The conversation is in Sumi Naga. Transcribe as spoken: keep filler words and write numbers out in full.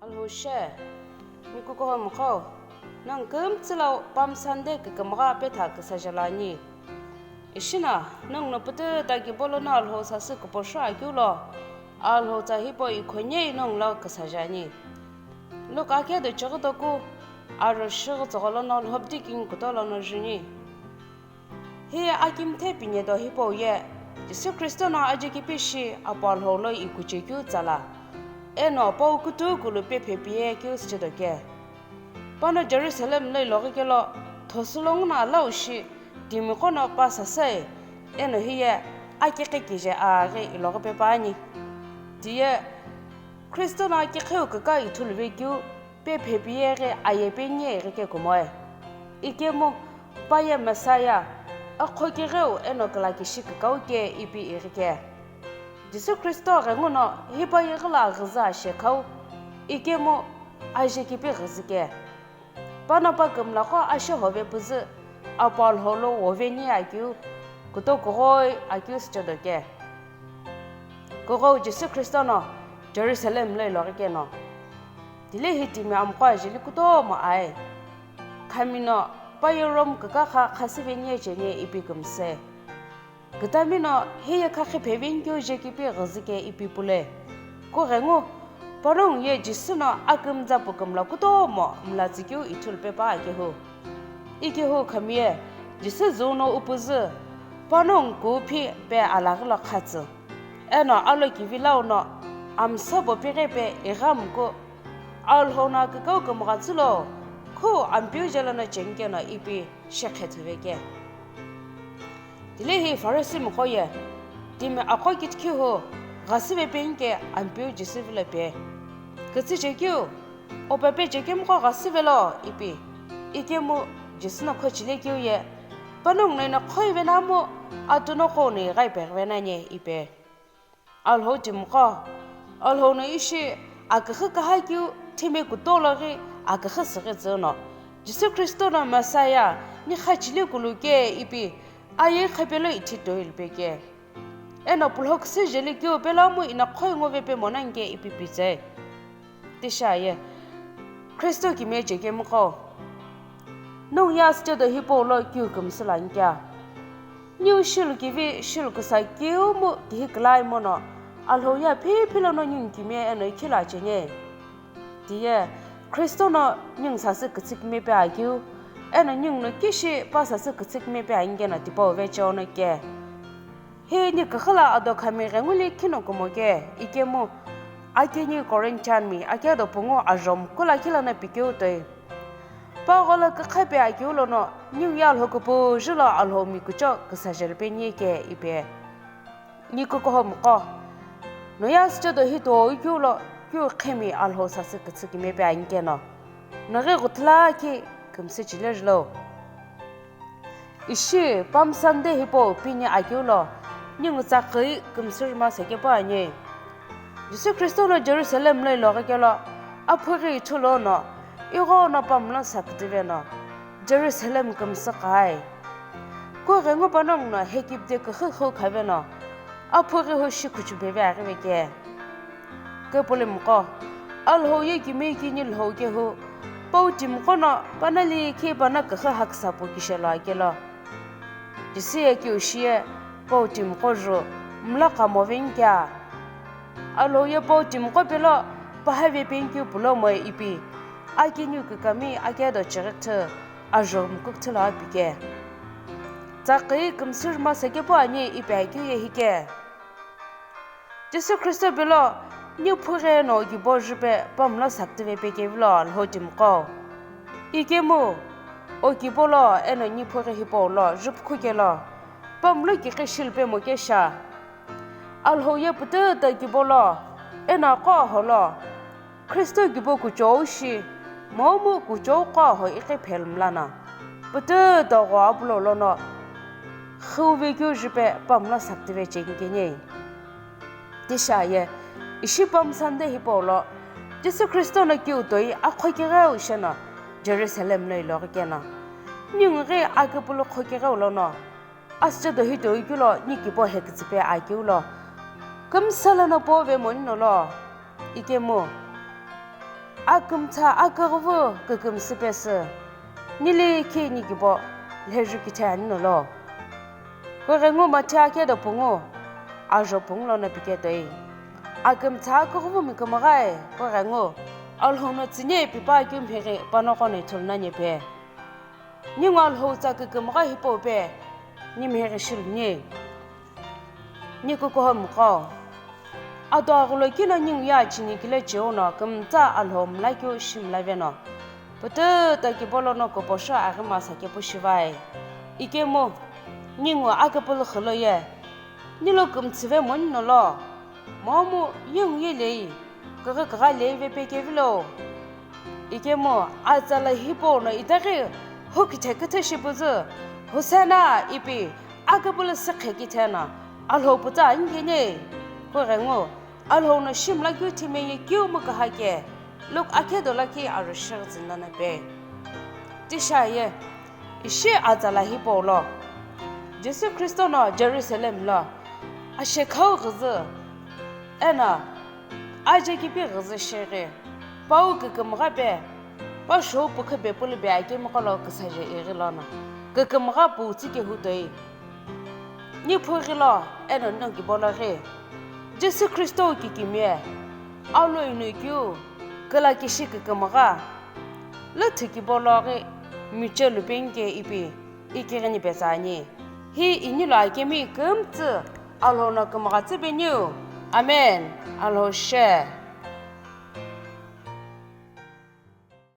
Alhou she, mi kukuho mqo, nongu kümtsü lo Palm Sunday kükümgha petha küsajala ani. Ishi no, nongu no pututa kibo lono Alhou sasü küposhu akeu lo, Alhou tsa hipau ikhonye nongu lo küsaja ani. Luke akhe do chighi toku, aro shighi tsügho lono lhobdi kini kuto lono juni. Hi akimthe pinye do hipau ye, Jisü Khristo no ajekipi shi apu Alhou lo ikuchekeu tsala, eno pau kutuku lu pephe piye keu süchedo ke. Pano Jerusalem lo iloghi kelo, thosü lo nguno alau shi, timiqo no pa sasai, eno hiye akighi kije aghi iloghi pepa ani. Tiye, Khristo no akigheu küka ithulu vekeu, pephe piye ghi aye pe nye ghi ke kumoe. Ikemu, pa ye Messiah, akhokigheu eno külakishi kükau ke ipi ighi ke. Jisü Khristo ghenguno hipa ighi lo aghüzü ashekhau, ikemu ajekipi ghüzü ke. Pano pa kümlaqo ashe hove püzü, apu Alhou lo woveni akeu, kuto kughoi akeu süchedo ke. Kughou Jisü Khristo no Jerusalem lo iloghi keno. Tile hi timi amqo ajeli kutomo ae. Khami no pa ye Rome küka kha khasüveni ye cheni ipi kümse. Kütami no hiye khakhi pheveni keu jekipi ghüzü ke ipi pule. Kughengu, panongu ye Jisü no akümtsa pu kümla kutomo mlatsü keu ithulu pepa akehu. Ikehu khami ye, Jisü züu no upüzü, panongu kuphi pe alaghi lo khatsü. Eno alo kivi lau no, amsabo pighi pe ighamku, Alhou no kükau kümgha tsü lo, khu Ampeu jelo no cheni keno ipi shekhe thüve ke. Tile hi Farisi mqo ye, timi aqo kichikhi hu, ghasüve peni ke Ampeu Jisü vilo pe. Kütsü chekeu, o pepe chekemqo ghasüve lo ipi. Ikemu Jisü no khochile keu ye, panongu no ino khoive namu, atuno qo no ighai peghive nanye ipi. Alhou timiqo, Alhou no ishi aküxü kaha keu thime kuto lo ghi aküxü süghi tsü no, Jisü Khristo no Messiah, ni khachile kulu ke ipi, aye khapelo ithi toil pe ke. Eno pulho küsü jeli keu pelo mu ino khoi ngove pe monani ke ipi pitsei. Tisha ye, Khristo kimiye chekemqo, nongu ye asüchedo hipau lo keu kümsü lo ani kea? Niu shilu kivi shilu küsa keu mu kihi külai mono, Alhou ye phiphi lono ningu kimiye eno ikhilo acheni. Tiye, Khristo no ningu sasü kütsü kimiye pe akeu, eno ningu no kishi pa sasü kütsü kimiye pe ani keno tipau vecheo no ke. Hi ni küxü lo ado khami ghengu likhi no kumo ke, ikemu, akini Corinthian mi, ake do pungu ajom kula kila no pikeu toi. Pa gholo kükha pe akeu lono, niu ye Alhou küpüzü lo Alhou mi kucho küsajeli pe nye ke ipi. Ni kukuho mqo, no ye asüchedo hi toi keu lo, keu khemi Alhou sasü kütsü kimiye pe ani keno. No ghi ghuthula ki kümsü chile jilo. Ishi Palm Sunday hipau pini akeu lo, ningu tsaqi kümsü rima sekepu ani. Jisü Khristo no Jerusalem lo iloghi kelo, aphughi ithulu no, ighono pamlo sakütüve no, Jerusalem kümsü qai. Kughengu panongu no hekipde küxü xü khave no, aphughi hu shi khuchubeve aghive ke. Kepulimiqo, Alhou ye kimiye kini lhou kehu, pau timiqo no pana likhi pana küxü haküsa pu kishelo akelo. Jisü ye keu shiye, pau timiqo ju, mla kha moveni kea? Alhou ye pau timiqo pelo, pahave peni keu pulo moe ipi, akiniu kükami ake do chighi küthü, ajo mkukthü lo api ke. Tsaqi kümsü rima sekepu ani ipi akeu ye hi ke. Jisü Khristo pelo, ni phughi eno kibo jupe pamlo sakütüve pe kevilo Alhou timiqo. Ikemu, o kibo lo eno ni phughi hipau lo jupukhu kelo, pamlo kiqi shilu pe mo kesha. Alhou ye pututa kibo lo, eno aqo aho lo, Khristo kibo kuchou shi, momu kuchou qo aho iqi phelu mlana. Pututa gho apulo lono, xüve keu jupe pamlo sakütüve cheni keni. Tisha ye, ishi Palm Sunday hipau lo, Jisü Khristo no keu toi akhokighe usheno, Jerusalem lo iloghi keno. Ningu ghi akipulu khokighe ulono, asüchedo hi toi keu lo ni kibo hekütsüpe akeu lo. Kümsa lono pove moni nolo. Ikemu, Akümtsa aküghüvü kükümsü pesü, nilikhi nikibo lheju kithe ani nolo. Kughengu mathi akedo pungu, ajo pungu lono piketoi. Akümtsa aküghüvü mikümüghai, kughengu, Alhou no tsünie pipa keu mhighi panoqo no ithulu nani pe. Ningu Alhou tsa kükümügha hipau pe, ni mhighi shiluni. Ni kukuho miqo. Ado aghulo kino ningu ye achini kile cheu no kümtsa Alhou mlakeu shi mlaveno. Pututa kibo lono kuposho aghima sa kepu shivai. Ikemu, ningu aküpülü khilo ye. Nilo kümtsüve moni nolo. Momu yingu ye lei. Kaghi kagha lei ve pe kevilo. Ikemu, atsala hipau no itaghi hukithe küthü shipüzü, Hosanna ipi, aküpülü süqhe kithena, Alhou pütsa ani keni, kughengu, Alhou no shi mlakeu thime ye keu mu kaha ke, Luk akedo lakhi aru shighi zündana pe. Tisha ye, ishi atsala hipau lo, Jisü Khristo no Jerusalem lo, ashekhau ghüzü, eno, aje kipi ghüzü shighi, pau kükümügha pe, pa shou pükhu be pülü be akemiqo lo küsaje ighi lono, kükümügha putsü kehutoi. Ni phughi lo, eno no kibo lo ghi, Jisü Khristo kikimiye, alo inu keu, küla kishi kükümügha, lüthü kibo lo ghi, miche lupeni ke ipi, ikighini petsani. Hi inilo akemi kümtsü, Alhou no kümügha tsü peniu. Amen. Alhou she.